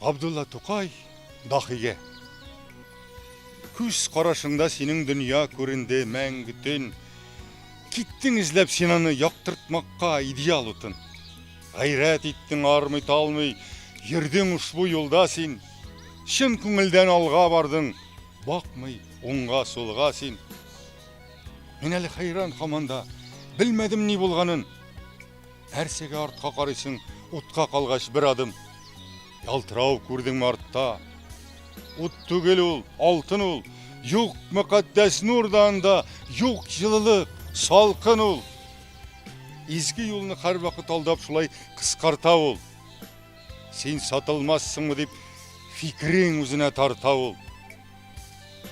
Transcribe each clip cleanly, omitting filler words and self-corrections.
Габдулла Тукай Дахигә. Күз карашыңда синең дөнья күренде мәңге төн. Киттең эзләп син аны яктыртмакка идеал утын. Гайрәт иттең армый-талмый, йөрдең ушбу юлда син. Чын күңелдән алга бардың, бакмый уңга-сулга син. Мин әле хәйран һаман да, белмәдем ни булганын. Нәрсәгә артка карыйсың, утка калгач бер адым. Ялтырау күрдеңме артта? Ут түгел ул, алтын ул. Юк мөкатдәс нур да анда, юк җылылык, салкын ул. Изге юлны һәрвакыт алдап шулай кыскарта ул. Син сатылмассыңмы дип фикерең үзенә тарта ул.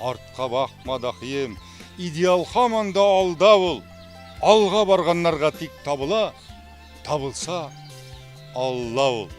Артка бакма, дахием, идеал һаман да алда ул. Алга барганнарга тик табыла, табылса, Алла ул.